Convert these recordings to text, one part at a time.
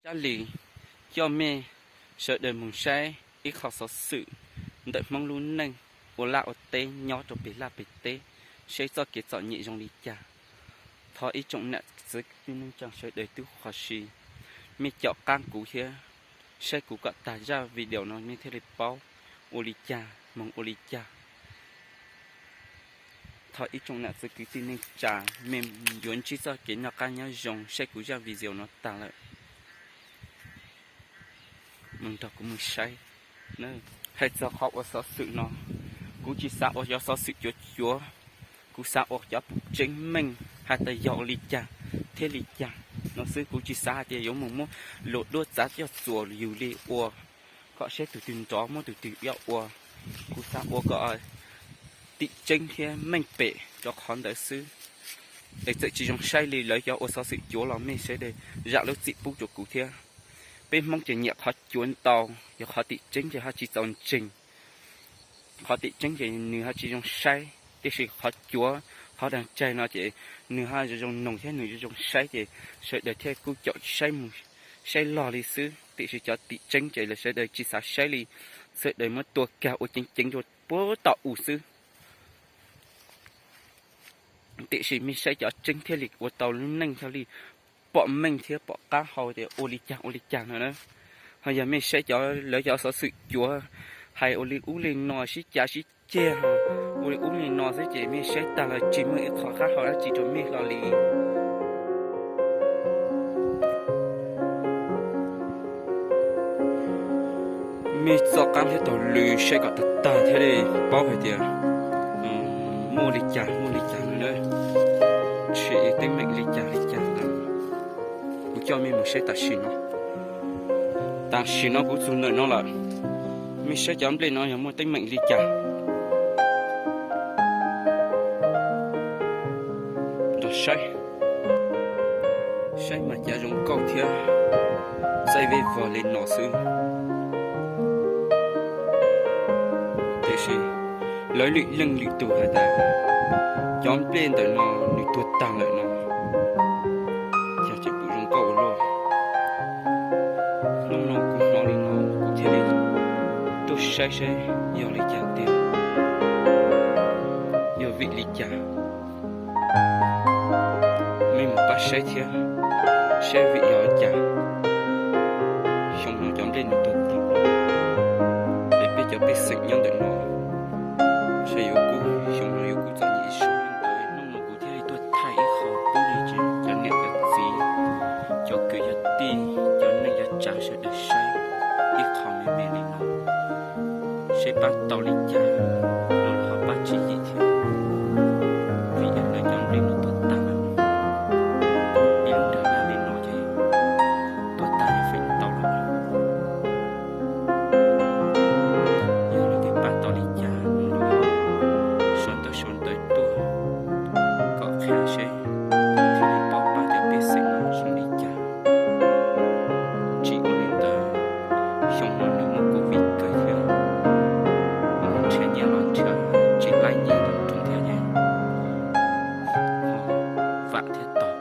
Kab Lis coj mej sawv daws moog saib ib qho xov xwm ntawm Hmoob lub neej ua laj ua teb nyob rau peg laj peg teb, saib txoj kev txom nyem zoo li cas. Thov ib tsoom nam txiv kwv tij neej tsaa sawv daws tub qhov si, mej caum qaab kuv thiab saib kuv kom tag zaj video no mej thiaj li paub ua li cas moog ua li cas. Thov ib tsoom nam txiv kwv tij neej tsaa mej yuav ntsib txoj kev noj qaab nyob zoo saib kuv zaj video no tag lawm moog nrog kuv moog saib. Hais txog qhov ua xov xwm no, kuv tsis xav ua cov xov xwm cuav cuav, kuv xav ua cov puj tseeb meej has tas yog ua li cas thiab li cas no xwb. Kuv tsis xav hais tias yuav moog muab luas duab txav coj txuas yug li ua kom saib tug twg nrov muab tug twg coj ua. Kuv xav ua kom tim tseeb thiab meej pem cov qhov ntawd xwb. Es txawm tsis zoo saib li lawv cov ua xov xwm cuav los mej sawv daws zam lub txim pub rua kuv thiab. Peb Hmoob ces nyiam qhov cuav ntau, yog qhov tim tseeb ces ho tsis txaus ntseeg. Qhov tim tseeb ces nws ho tsis zoo saib, tiam sis qhov cuav, qhov dag tsaig no ces nws ho zoo zoo noog thiab nws zoo zoo saib ces sawv daws thiaj kuj caum saib mus saib log li xwb. Tiam sis cov tim tseeb ces lawv sawv daws tsis xav saib li, sawv daws muab tua kag ua ceev ceev rua puag tom u xwb. Tiam sis mej saib cov tseeb thiaj li ua tau lub neej thiaj li pom meej thiab pom qab hau tias ua li cas ua li cas no na. Ho yog mej saib cov lawv cov xov xwm cuav hais ua li ub li no sib cav sib ceg, ua li ub li no xwb ces mej saib tag los tsis muaj ib qho qab hau dab tsi rau mej hlo li. Mej txoj qaab thiab taug lw saib kom tag tag thiaj li paub hais tias muaj li cas muaj li cas no na, tshwm teeb meem li cas li cas ntawd. Kuv coj mej mus saib tam sim no. Tam sim no kuv txug ntawm no lawm, mej saib cov nplej no yog muaj teeb meem li cas. Nrog saib, saib mas cav zoo nkauj thiab txaij vej vog li no xwb. Tiam sis lawv lwm leej lwm tug hais tas cov nplej ntawm no nws tuag tag lawm no, yog tseem pum zoo nkauj ua luaj. Hnub no kuv hnov li no kuv thiaj li tuaj saib saib yog li cas tiag, yog vim li cas. Mej mus pab saib thiab, saib vim yog li cas xyoo no cov nplej nws tuag tag. Es peb cov pej xeem nyob ntawm no, saib yuav kub, xyoo no yuav kub txom nyem zog. Hnub no kuv thiaj li tuaj thaij ib qho pub rau cov niam cov txiv, cov kwv cov tij, cov neej cov tsav sawv daws saib ib qho me me li no, saib pab tau li cas los ho pab tswv yim thiab. Vim yog lawv cov nplej no tuag tag lawm, ib lub nrag laj li no ces tuag tag feem ntau lawm. Yog leej twg pab tau li cas no los sau ntawv sau ntawv tuaj kom qhia seb thiaj li paub pab cov pej xeem no zoo li cas. Tsis ua li ntawd, xyoo no nws muaj covid kawg thiab, nrhiav nyiaj los nrhiav tsis laib nyiaj los rau thiab ces vam thiaj tau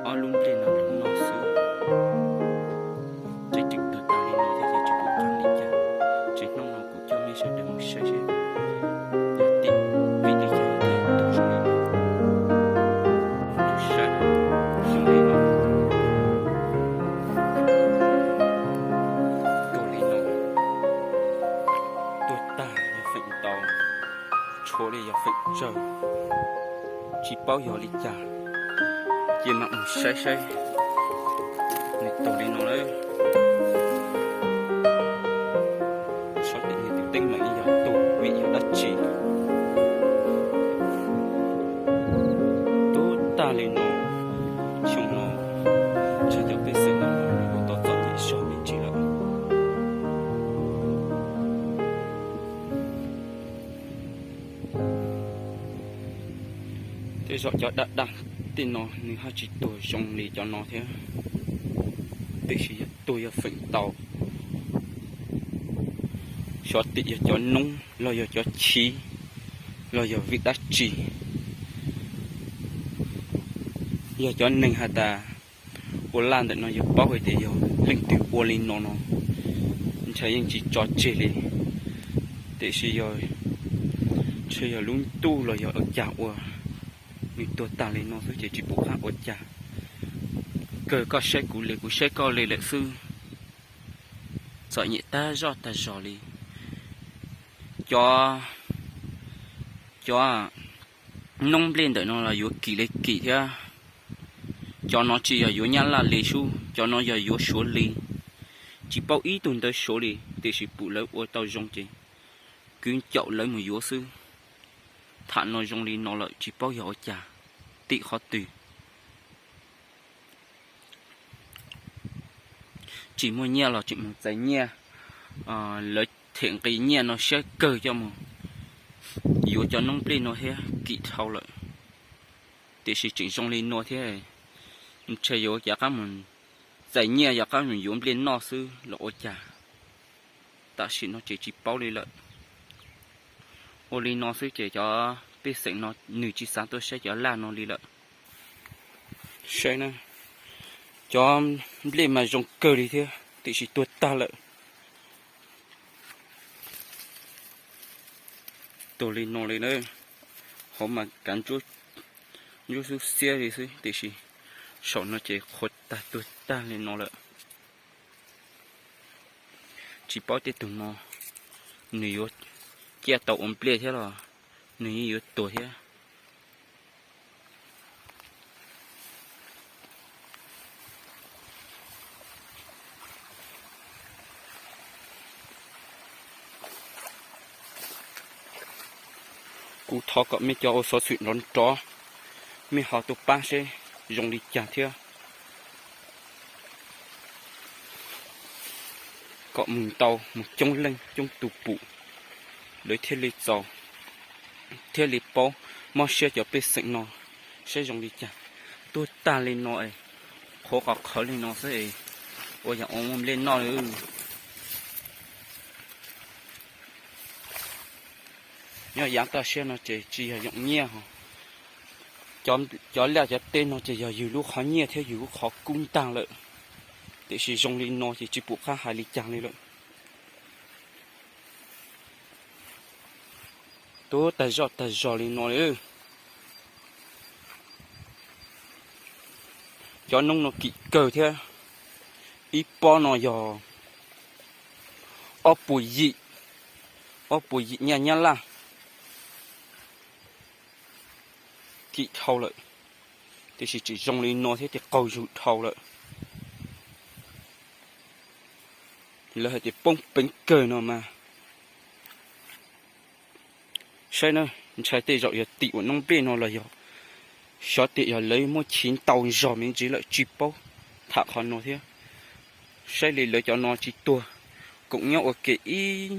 ob lub nplej no lub no xwb. Tseem ceeb tuag tag li no thiab ces tsis pum qab li cas. Ces hnub no kuv coj mej sawv daws mus saib seb yog tim vim li cas thiaj tuag zoo li no. Saib zoo li no, tuag li no, tuag tag yog feem ntau, tshuav li yog feem tsawg, tsis paub yog li cas. Ces mam mus saib saib nws tuag li no lawm. Saib tias nws tus teeb meem yog tuag vim yog dab tsi. Tuag tag li no, xyoo no ntshe cov pej xeem no yuav tau txom nyem zog me ntsis lawm. Tej zaum cov daj daj tej no nws haj tsis tuag zoo li cov no thiab, tiam sis yog tuag yog feem ntau. Xyov tim yog cov noob los yog cov chiv los yog vim dab tsi. Yog cov neeg has tas Ua laj ntawm no yog paub hais tias yog leej twg ua li no no, ntshai yeej tsis tso tseg li. Tiam sis yog, ntshai yog lub ntuj los yog ua cas ua nws tuag tag li no xwb ces tsis pom qab ua cas. Kawg koj saib kuv li kuv saib koj li lawm xwb. Txom nyem tag zoj tag zog li. Cov, cov noob nplej ntawm no los yuav kim li kim thiab. Cov no tsis yog yuav Nyab Laj li sub, cov no yog yuav Suav li. Tsis paub ib tug ntawv Suav li, tiam sis pum lawv ua tau zoo ces kwv caum lawv mus yuav xwb. Tham no zoo li no lawm tsis paub yog ua cas, tim qhov twg. Tsis muaj nyiaj los tseem mus txais nyiaj, lawv them nqi nyiaj no siab kawg coj mus yuav cov noob nplej no thiab kim dhau lawm. Tiam sis tseem zoo li no thiab, ntshe yuav rov qab mus txais nyiaj rov qab mus yuav nplej noj xwb los ua cas. Tam sim no ces tsis paub li lawm. Ua li no xwb ces cov pej xeem no nws tsis xav tuaj saib cov laj no li lawm. Saib na, cov nplej mas zoo kawg li thiab tiam sis tuag tag lawm. Tuag li no li na, hauv mas kav ntsuab xub xiab li xwb tiam sis saum no ces qhuav tag tuag tag li no lawm. Tsis paub tej tug no nws yuav ciaj tau ua nplej thiab los nws yeej yuav tuag thiab. Kuv thov kom mej cov ua xov xwm nrov nrov, mej ho tuaj pab seb zoo li cas thiab. Kom mus ntau mus coob leej coob tus pum, lawv thiaj li txaus, thiaj li paub mob siab cov pej xeem no saib zoo li cas. Tuag tag li no, qhuav qhov qhawv li no xwb, ua yam ua muaj nplej noj li. Nyob yav toj siab no ces tsis yog yoom nyiaj os. Cov laj cov teb no ces yog yus lub qhov nyiaj thiab yus lub qhov kub ntag lawm. Tiam sis zoo li no ces tsis pum qab hais li cas li lawm. Tuag tag zoj tag zog li no li. Cov noob no kim kawg thiab. Ib pob no yog ob puas yim, ob puas yim nyiaj Nyab Laj. Kim dhau lawm, tiam sis tseem zoo li no thiab ces qaug zug dhau lawm. Lawv hais tias poob peev kawg no mas. Saib na, ntshai tej zaum yog tim uas noob nplej no los yog xyov tias yog lawv muab chiv ntau zog me ntsis lawm tsis paub. Tham qhov no thiab, saib li lawv cov no tsis tuag, koom nyob ua ke ib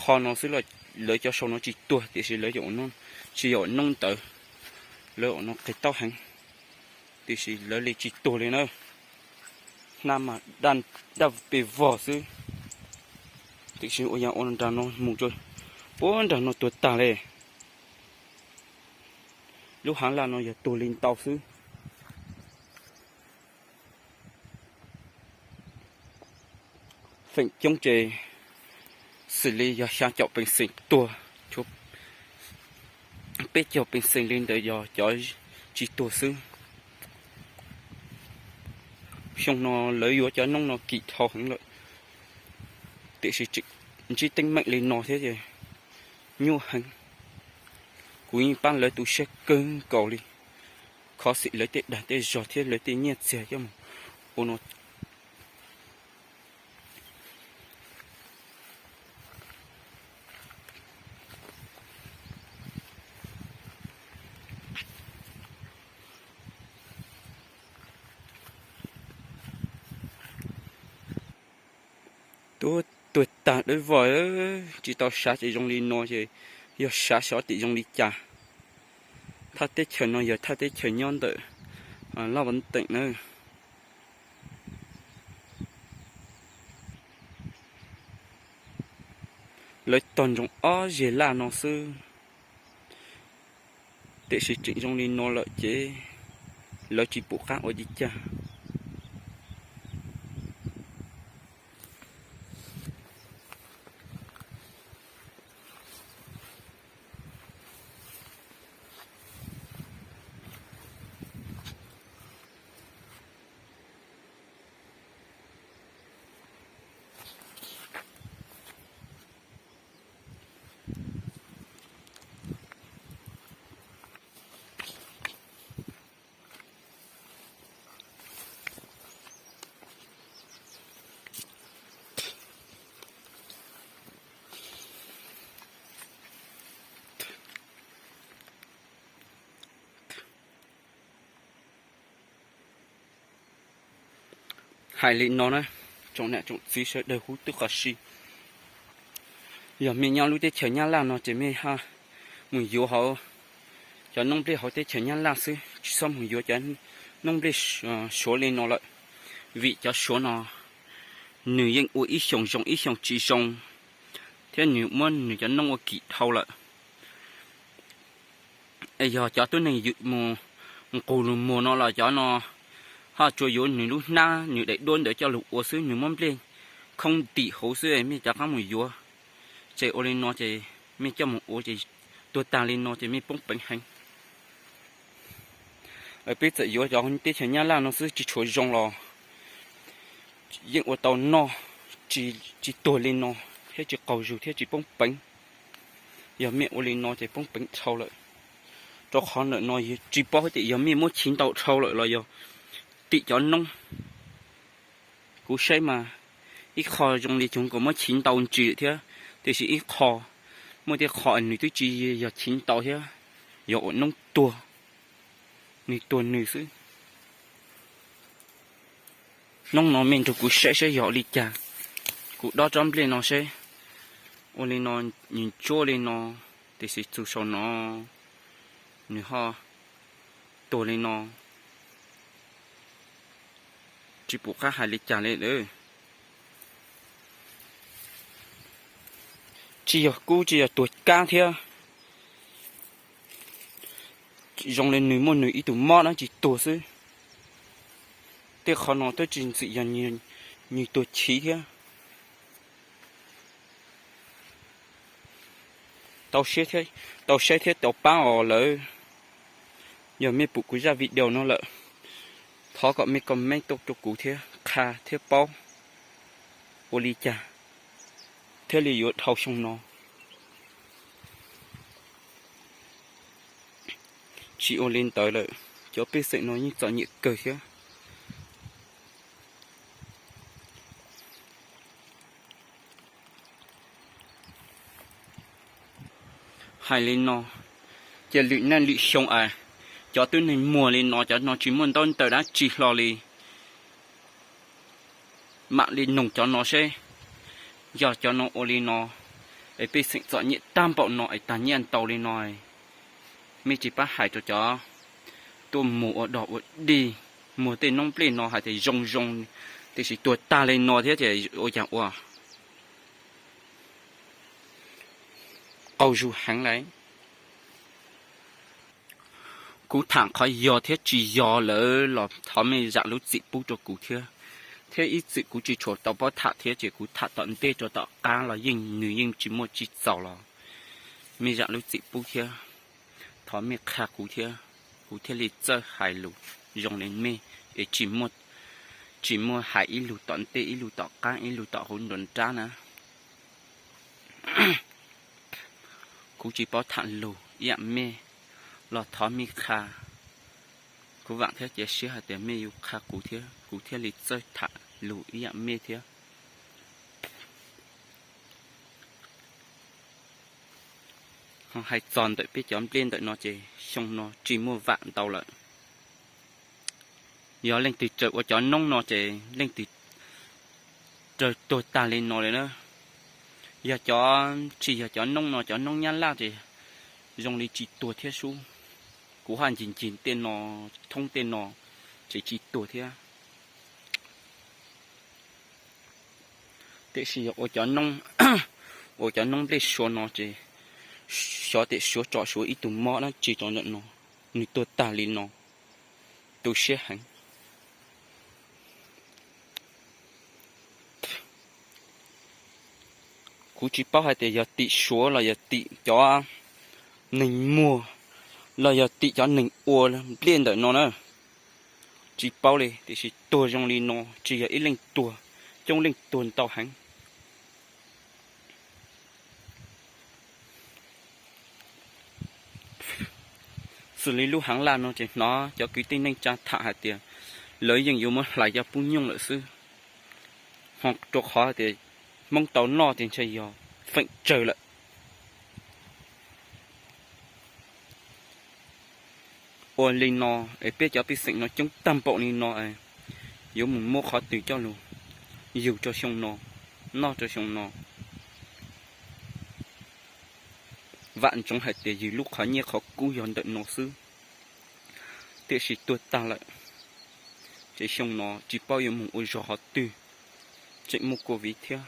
qho no xwb los lawv cov saum no tsis tuag tiam sis lawv tsis yog noob ntawd, lawv ua no qis taub heev, tiam sis lawv li tsis tuag li na. Hnab mas daj pes vog xwb, tiam sis ua yog ua nrag no mus puag nrag no tuag tag li. Lub haav laj no yog tuag li ntau xwb. Feem coob ces xws li yog xya caum peev xeem tuag, peb caug peev xeem li ntawd yog cov tsis tuag xwb. Xyoo no lawv yuav cov noob no kim dhau heev lawm, tiam sis ntsib teeb meem li no thiab ces nyuaj heev. Kuv yeej pab lawv tu siab kawg nkaus li, kho xim lawv tej dag tej zog thiab lawv tej nyiaj txiag coj mus ua no. Tuag, tuag tag dawb vog, tsis tau xav ces zoo li no ces yog xav xyov tim zoo li cas. Thaj teb chaws no yog thaj teb chaws nyob ntawm Laj Vas Teem na. Lawv tog ntsoov ob zeg laj no xwb, tiam sis tseem zoo li no lawm ces lawv tsis pum qab ua li cas. Hais li no na, tsoom niam tsoom txiv sawv daws huv tib qho si, yog mej nyob lub teb chaws Nyab Laj no ces mej ho mus yuav hauv cov noob nplej hauv teb chaws Nyab Laj xwb, tsis txhob mus yuav cov noob nplej Suav li no lawm, vim cov Suav no nws yeej ua ib xyoos zoo ib xyoos tsis zoo, thiab nws muab nws cov noob ua kim dhau lawm. Yog cov tub neeg mus nqus lus muag no los cov no ho tsuas yuav nws lub hnab nws daim duab ntawd coj lug ua xwb, nws muab nplej khoob ntim hauv xwb, mej rov qab mus yuav. Ces ua li no ces mej coj mus ua ces tuag tag li no ces mej poob peev heev. Peb txawm yuav cov teb chaws Nyab Laj no xwb tsis tshua zoo los yeej ua tau noj, tsis tuag li no, thiab tsis qaug zug thiab tsis poob peev. Yog mej ua li no ces poob peev dhau lawm. Rau qhov ntawm no tsis paub tias yog mej muab chiv ntau dhau lawm los yog tim cov noob. Kuv saib mas ib qho zoo li cuag nkaus muab chiv ntau ntsis lawm thiab, tiam sis ib qho, muaj tej qho nws twb tsis yog chiv ntau thiab, yog ua noob tuag, nws tuag nws xwb. Noob no mej nrug kuv saib saib yog li cas. Kuv dob tsob nplej no seb, ua li no, nws ntsuab li no, tiam sis txug saum no nws ho tuag li no, tsis pum qab hais li cas li lawm. Tsis yog kub tsis yog tuag kab thiab, zoo li nws muaj nws ib tug mob dab tsi tuag xwb. Tej qhov no twb tsis ntxim yog nws tuag chiv thiab. Tau saib thiab tau pab os lawm. Yog mej pum kuv zaj video no lawm, thov kom mej comment tuaj rau kuv thiab qha thiab paub ua li cas thiaj li yuav dhau xyoo no. Tsis ua li ntawd lawm, cov pej xeem no yeej txom nyem kawg thiab. Hais li no, cia lwm naj lwm xyoo es cov tub neeg muag li no, cov no tsis muaj ntaub ntawv dab tsi hlo li, mam li noog cov no seb, yog cov no ua li no es pej xeem txom nyem tag npaum no es tag nyiaj ntau li no, mej tsis pab hais rau cov tuaj muag ua dog ua dig, muag tej noob nplej no hais tias zoo zoo, tiam sis tuag tag li no thiab ces ua cas ua qaug zug heev lawm. Kuv tham qhov yog thiab tsis yog lawm los thov mej zam lub txim pub rau kuv thiab, thiab ib txwm kuv tsis tshua tau paub tham thiab ces kuv tham tom ntej rau tom qab los yeej nws yeej tsis muaj tsis txaus los mej zam lub txim pub thiab. Thov mej qha kuv thiab, kuv thiaj li txawj hais lus zoo li mej, es tsis muaj hais ib lus tom ntej ib lus tom qab ib lus tom hauv nruab nrab na. Kuv tsis paub tham lus ib yam mej, los thov mej qha. Kuv vam thiab cia siab hais tias mej yuav qha kuv thiab kuv thiaj li txawj tham lus ib yam mej thiab. Ho hais txog ntawm peb cov nplej ntawm no ces xyoo no tsis muaj vam ntau lawm. Yog leej twg raws ua cov noob no ces leej twg raws tuag tag li no li na. Yog cov, tsis yog cov noob no, cov noob Nyab Laj ces zoo li tsis tuag thiab sub. Kuv haj ncig ncig tej no, thoob tej no, ces tsis tuag thiab. Tiam sis yog ua cov noob, ua cov noob nplej Suav no ces xyov tias Suav tso Suav ib tug mob dab tsi rau ntawm no, nws tuag tag li no, tu siab heev. Kuv tsis paub hais tias yog tim Suav los yog tim cov neeg muag los yog tim cov neeg ua nplej ntawm no na. Tsis paub li, tiam sis tuag zoo li no tsis yog ib leeg tuag, coob leej tuag ntau heev. Xws li lub Haav Laj no ces hnov cov kwv tij neej tsa tham hais tias lawv yeej yuav muab hlais cov pub nyooj lawm xwb, ho rau qhov tias Hmoob tau noj ces ntshe yog feem tsawg lawm. Ua li no es peb cov pej xeem no coob tag npaum li no, Yuav mus muab qhov twg coj los yug rau xyoo no, noj rau xyoo no. Vam ntsoov hais tias yus lub qhov nyiaj qhov kub yog ntawm no xwb, tiam sis tuag tag lawm, ces xyoo no tsis paub yuav mus ua zog qhov twg, tseem muaj covid thiab.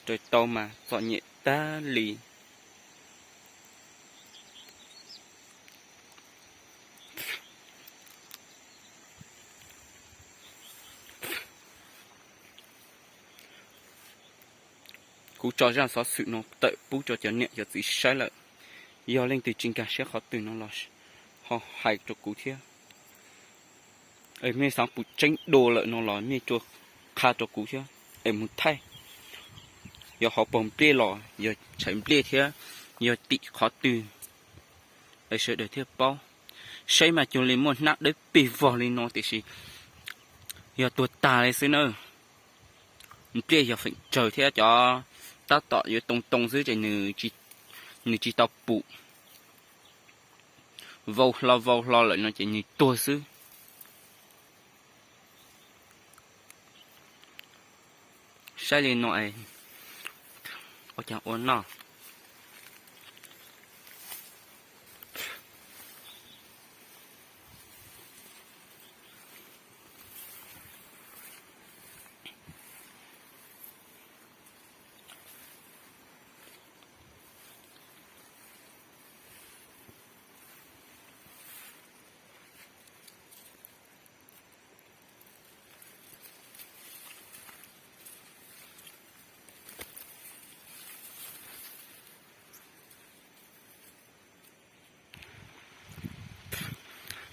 Raws tau mas txom nyem tag li. Kuv tso zaj xov xwm no tawm pub rau cov niam cov txiv saib lawm. Yog leej twg tsis nkag siab qhov twg no los ho hais rau kuv thiab. Mej xav pum tseeb dua lawm no los mej tsuas qha rau kuv thiab es mus thaij. Yog hauv paus npliaj los yog tshais npliaj thiab, yog tim qhov twg es sawv daws thiaj paub. Saib mas cuag li muaj hnab dawb pes vog li no tiam sis yog tuag tag li xwb na. Npliaj yog feem tsawg thiab cov tab tom yuav too too xwb ces nws tsis tau pum. Vau hlo vau hlo lawm no ces nws tuag xwb. Saib li no, ua cas ua noj.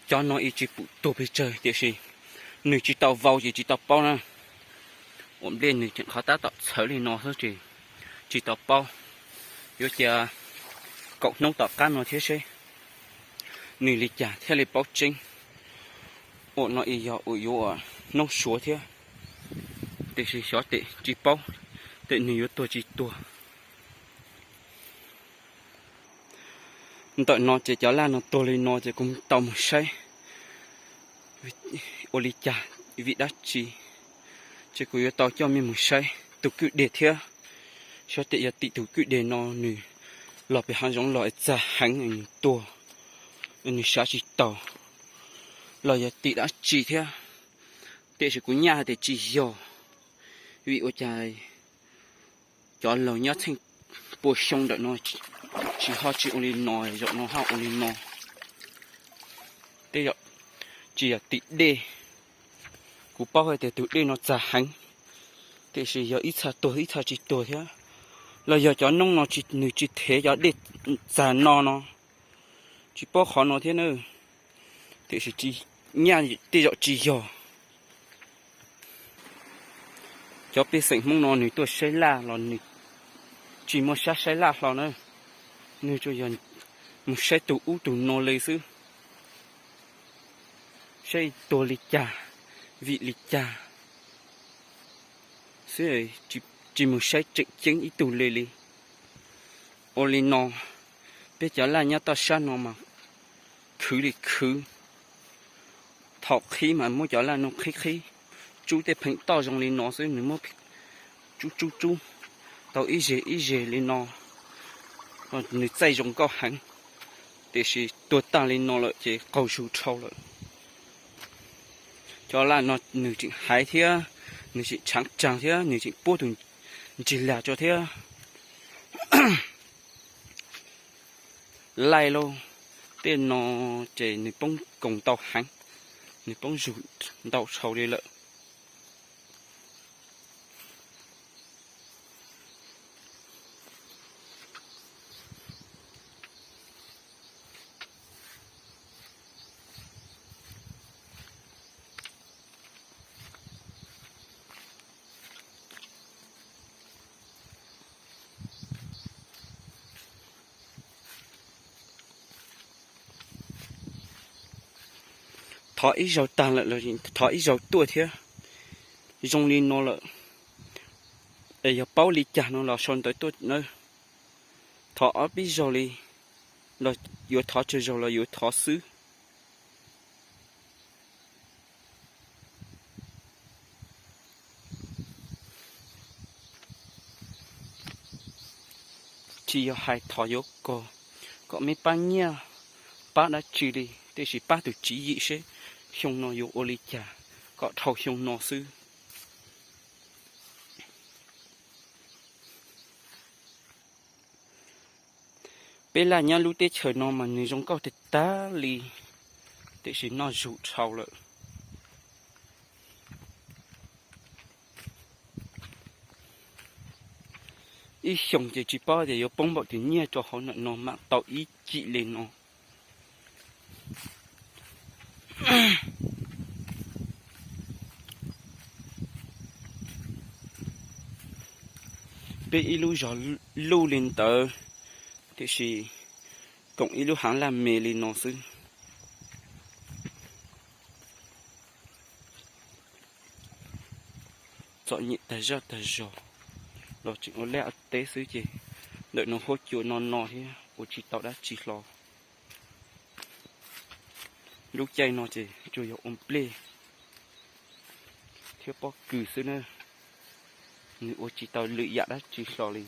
Cov no ib tsis pum tuag pes tsawg tiam sis nws tsis tau vau ces tsis tau paub na. Ua npliaj nws tseem qhov tab tom txhawv li no xwb ces tsis tau paub. Yuav cia kaum hnub tom qab no thiab seb nws li cas thiaj li paub tseeb. Ua no ib yog ua yuav ua hnub suav thiab, tiam sis xyov tes tsis paub tes nws yuav tuag tsis tuag. Ntawm no ces cov laj no tuag li no ces kuv tau mus saib ua li cas, vim dab tsi, ces kuv yuav tau coj mej mus saib tus kwj deg thiab. Xyov tes yog tim tus kwj deg no nws los pem hav zoov los es txag heev nws tuag, nws sav tsis taus, los yog tim dab tsi thiab. Tiam sis kuv nyaj hais tias tsis yog, vim ua cas cov laus nyob txheej pua xyoo ntawm no tsis ho tsis ua li no, zaum no ho ua li no. Tej zaum tsis yog tim dej, kuv paub hais tias tus dej no txag heev, tiam sis yog ib txha tuag ib txha tsis tuag thiab, los yog cov noob no nws tsis thev cov dej txag no no, tsis paub qhov no thiab na. Tiam sis nyaj tej zaum tsis yog. Cov pej xeem Hmoob no nws tuaj saib laj los nws tsis muaj sab saib laj hlo na, nws tsuas yog mus saib tus ub tus no li xwb, saib tuag li cas, vim li cas xwb, tsis mus saib tseem ceeb ib tug li li. Ua li no, peb cov laj nyob toj sab no mas khwv li khwv. Thaum qhib mas muab cov laj no qhib qhib, tsub tej pheem toj zoo li no xwb, nws muab tsub tsub tsub tau ib zeg ib zeg li no, nws txaij zoo nkauj heev. Tiam sis tuag tag li no lawm ces qaug zug dhau lawm. Cov laj no nws tseem haiv thiab, nws tseem tshaav tsaag thiab, nws tseem puab tus ntsis lag tso thiab. Laij lauj, tej no ces nws poob koom ntau heev, nws poob zug ntau dhau li lawm. Thov ib zaug tag lawm, thov ib zaug tuaj thiab. Zoo li no lawm, es yog paub li cas no los sau ntawv tuaj na. Thov ob peb zaug li, los yuav thov tsawg zaug los yuav thov xwb. tsis yog hais thov yuav kom, kom mej pab nyiaj pab dab tsi li, tiam sis pab tus tswv yim seb xyoo no yuav ua li cas kom dhau xyoo no xwb. Peb laj nyob lub teb chaws no mas nws zoo nkauj tag tag li, tiam sis noj zus dhau lawm. Ib xyoos ces tsis paub tias yuav poob npaum twg nyiaj rau hauv ntawm no mam tau ib cim li no. Peb ib lub zos luj li ntawd, tiam sis koom ib lub haav laj me li no xwb. Txom nyem tag zoj tag zog, los tseem ua liaj ua teb xwb ces ntawm no huab cua no no thiab ua tsis tau dab tsi hlo. Lub caij no ces tsuas yog ua nplej thiab pob kws xwb na, nws ua tsis tau lwm yam dab tsi hlo li.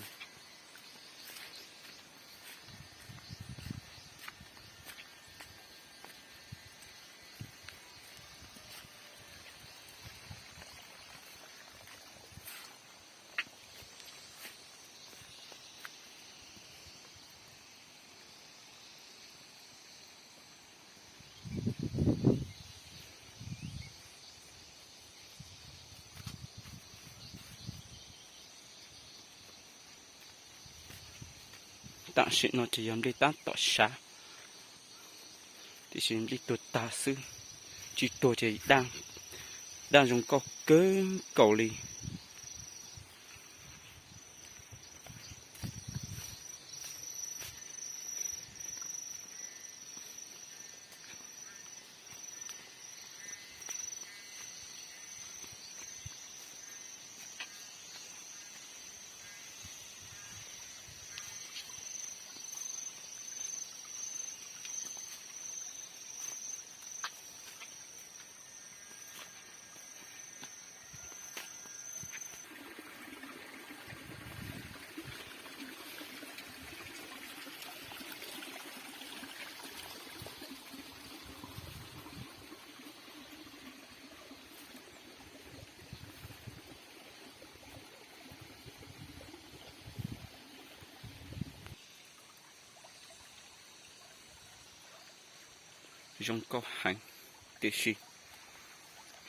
Tam sim no ces yog nplej tab tom sav, tiam sis nplej tuag tag xwb, tsis tuag ces daj zoo nkauj kawg nkaus li. Zoo nkauj heev, tiam sis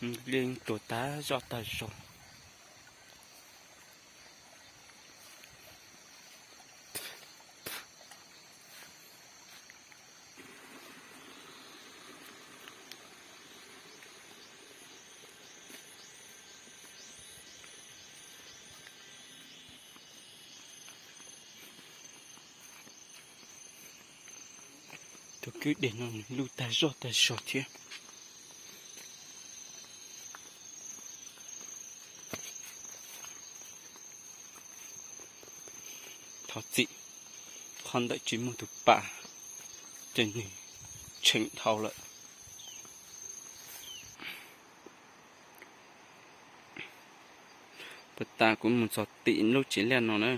nplej tuag tag zoj tag zog. Tus kwj deg no nws luj tag zoj tag zog thiab. Thov txim, qhov ntawm tsis muaj tus pam, ces nws tshee dhau lawm. Puag ta kuv mus txog tim lub tsev liaj no na,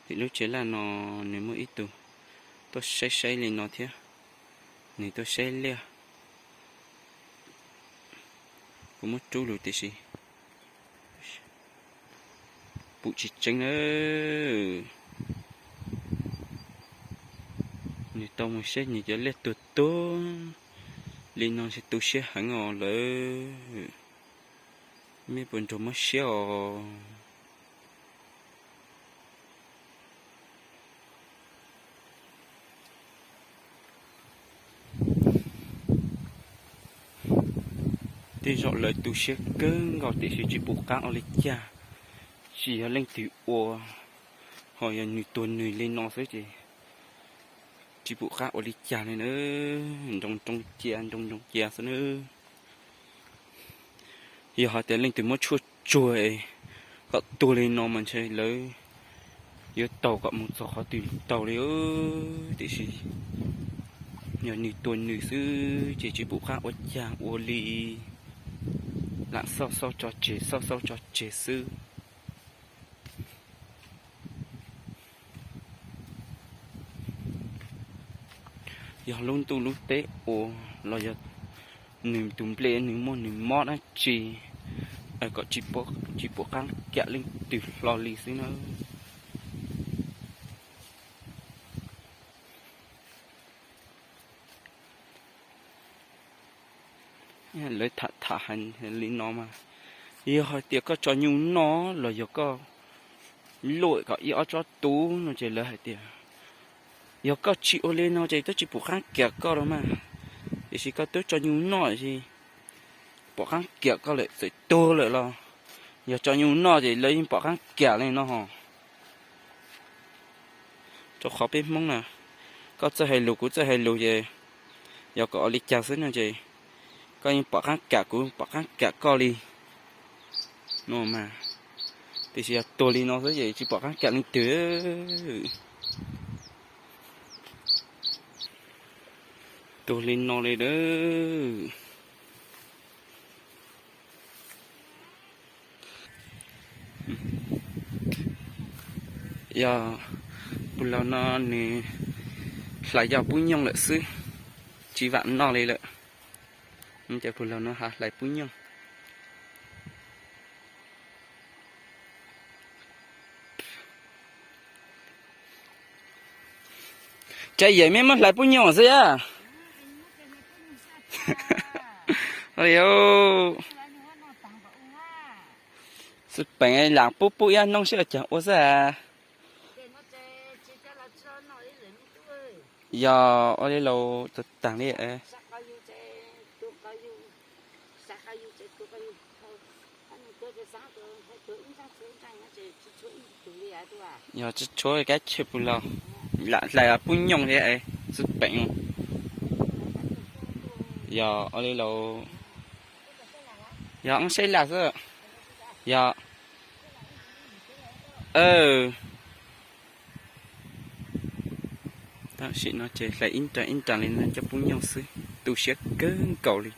tim lub tsev liaj no nws muaj ib tug tuaj saib saib li no thiab, nws tuaj saib liaj. Kuv muab rub lug tiam sis pum tsis tseeb na. Nws tau mus saib nws cov liaj tuag tuag li no ntshe tu siab heev os lawm. Mej puas nrog muab siab os? Tej zaum lawv tu siab kawg nkaus tiam sis tsis pum qab ua li cas. Tsis yog leej twg ua, ho yog nws tuag nws li no xwb ces tsis pum qab ua li cas li na. Nroo nroo cia, nroo nroo cia xwb na. Yog hais tias leej twg muab tshuaj tsuag es kom tuag li no mas ntshe lawv yuav taug kom mus txog qhov twg taug li. Tiam sis yog nws tuag nws xwb ces tsis pum qab ua cas ua li. Lam xauj xauj tso tseg, xauj xauj tso tseg xwb. Yog lub ntuj lub teb ua los yog nws tus nplej nws muaj nws mob dab tsi, kom tsis pom qab kam leej twg hlo li xwb na. Lawv tham tham hais li no mas, yog hais tias koj tso nyuj noj los yog koj luaj kom ib ob tsob tub no ces lawv hais tias, yog koj tsis ua li no ces twb tsis pom qab kiam koj los mas. Tiam sis koj twb tso nyuj noj es pom qab kiam koj lawm, txawm tuag lawm los yog tso nyuj noj ces lawv yeej pom qab kiam li no ho. Rau qhov peb Hmoob na, koj txawj hais lus kuv txawj hais lus ces yog kom ua li cas xwb no ces koj yeej pom qab kiam kuv pom qab kiam koj li no mas. Tiam sis yog tuag li no xwb ces tsis pom qab kiam leej twg. Tuag li no li a. Yog pug laug no nws hlais cov pub nyooj lawm xwb, tsis vam noj li lawm. Cov pug laug no ho hlais pub nyooj. Tsa yam mej muab hlais pub nyooj xwb a. Xwb peem lam pub pub ib hnub seb ua cas ua xwb a. Yog ua li los tag li. Yog tsis tshuav kab chej pug laug, lam hlais pub nyooj thiab xwb peem. Yog ua li los, yog ob saib laj xwb. Yog, tam sim no ces hlais ib nra ib nra li no cov pub nyooj xwb, tu siab kawg nkaus li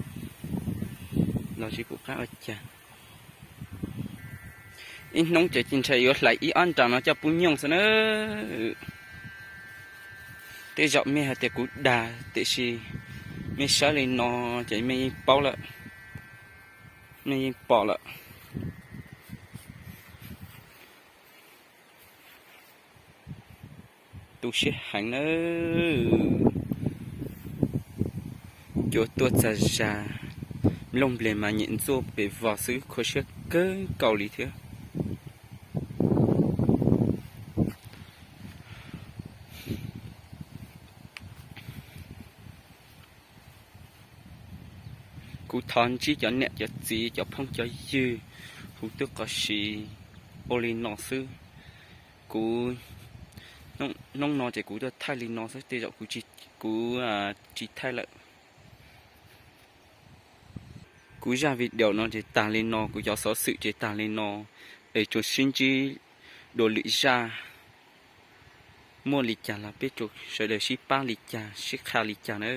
los tsis pom qab ua cas. Ib hnub ces cia ntshe yuav hlais ib ob nra no cov pub nyooj xwb na. Tej zaum mej hais tias kuv dag tiam sis mej saib li no ces mej yeej paub lawm, mej yeej pom lawm. Tu siab heev nawb. Cua tuaj txas zas, nplooj npliag mas nyem ntxuaj pem vos xwb, khuv siab kawg nkaus li thiab. Kuv thov ntsib cov niam cov txiv cov phooj cov ywg hu tuaj qos siv ua li no xwb. Kuv, hnub no ces kuv tuaj thaij li no xwb, tej zaum kuv tsis thaij lawm. Kuv zaj video no ces tag li no, kuv cov xov xwm ces tag li no, es tsuas sib ntsib dua lwm zaj. Muaj li cas los peb tsuas sawv daws sib pab li cas sib qha li cas na.